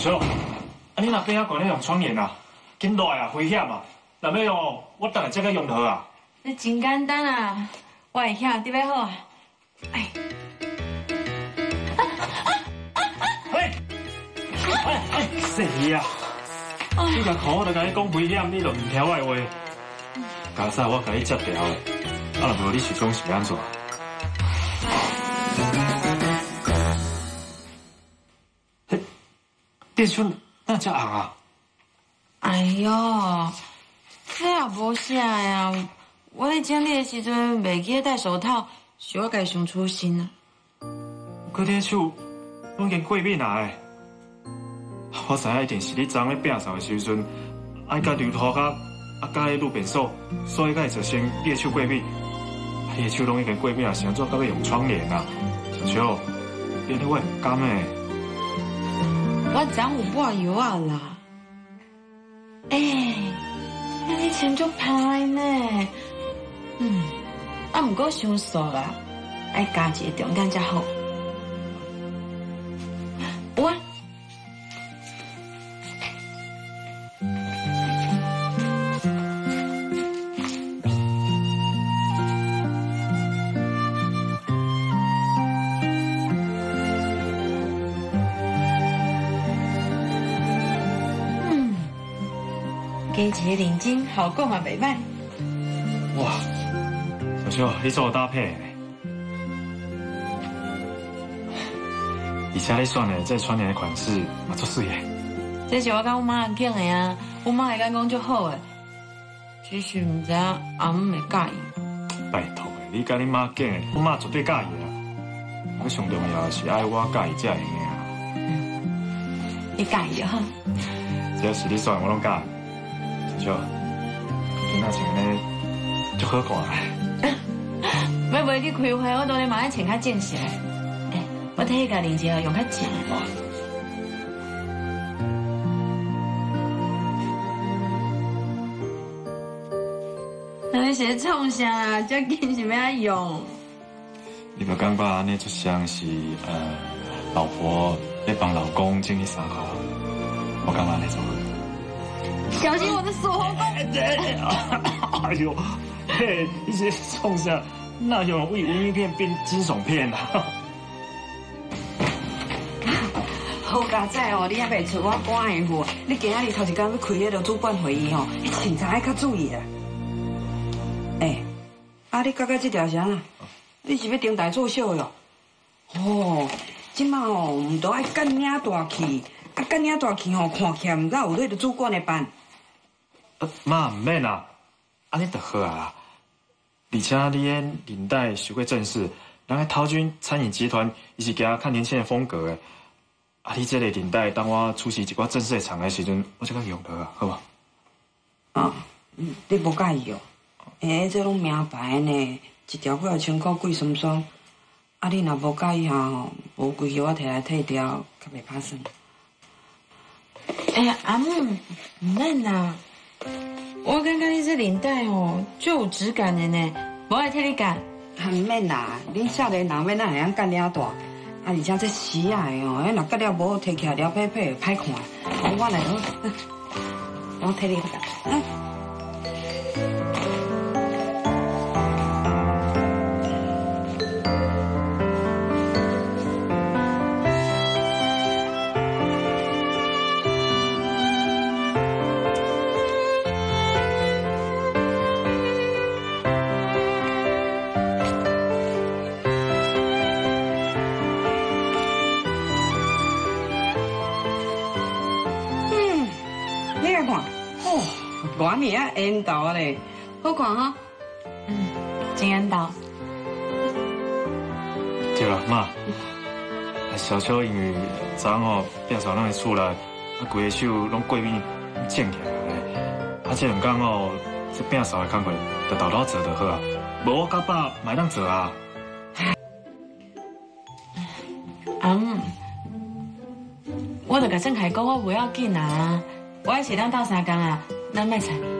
小，啊你若变仔悬咧用窗帘啊，紧落来啊，危险啊！若欲用，我等下才去用就好啊。这真简单啊，我会晓，你欲好啊？哎，喂，哎哎，死啊！你共看我就共你讲危险，你就毋听我的话。佳早我共你接掉的，啊若无你受伤是欲按怎？嘿，你手哪遮红啊？哎哟，这也无啥呀。我咧整理的时阵袂记得戴手套，是我家己伤粗心啊。阁你手拢已经过敏啊！我知影一定是你昨昏咧摒扫的时阵，爱佮流涂跤，啊佮彼路便所，所以才会造成你的手过敏。你的手拢已经过敏啊，是按怎阁欲用窗帘啊？小秋，按呢我会毋甘的。我昨有抹药仔啦。欸，那你穿足歹呢？啊，毋过伤素啦，爱加一个重点才好。有啊。加一个认真，效果嘛袂歹。哇，小秋，你做搭配，而且你选的这窗帘的款式嘛足媠的。这是我佮阮妈拣的啊，阮妈会感觉足好的，只是毋知影阿姆会佮意。拜托的，你佮你妈拣的，阮妈绝对佮意啊。我上重要的是爱我佮意才会用的啊。你佮意哈？只要是你选的，我拢佮意。小秋，今仔穿呢足好看。欲袂去开会，我当然嘛爱穿较正式的。欸，我替你共领结用较正。那你是咧创啥啊？遮紧是欲按用？你无感觉按呢就像是老婆咧帮老公整理衫裤？我感觉按呢做。小心我的锁喉功！哎呦，嘿，你是创啥？那用为文艺片变惊悚片啊？好佳哉哦，你还袂出我赶的赴。你今仔日头一工欲开彼个主管会议吼，你穿衫爱较注意啊。欸，啊，你感觉这条是按怎？你是欲登台作秀哟？哦，这马吼毋都爱干领大气，啊，干领大气吼，看起来毋敢有彼个主管的范。妈，毋免啦，按呢就好啊。而且你的领带伤过正式，人个涛君餐饮集团伊是行较年轻的风格的。啊，你这个领带，当我出席一寡正式的场合时阵，我才较用著啊，好无？啊，你无佮意哦？欸，这拢名牌呢，一条几仔千箍，贵酸酸。啊，你若无佮意吼，无规矩我提来退掉，较袂拍算。欸，阿姆，毋免啦。我感觉你这领带哦，足有质感的呢，无爱替你剪。毋免啦，恁少年人欲哪会晓剪领带？啊，而且这丝仔的哦，彼若剪了无好，提起来了撇撇，歹看。我来，我替你剪。我物啊，缘投咧，好看哈，真缘投。对啦，妈，小秋因为昨昏吼摒扫咱的厝内，啊，规个手拢过敏，肿起来咧。啊，这两工吼，这摒扫的工课就沓沓做就好啊，无我佮爸嘛会当做啊。阿姆，我就共郑凯讲，我袂要紧啊，我爱是当斗相共啊。咱莫睬。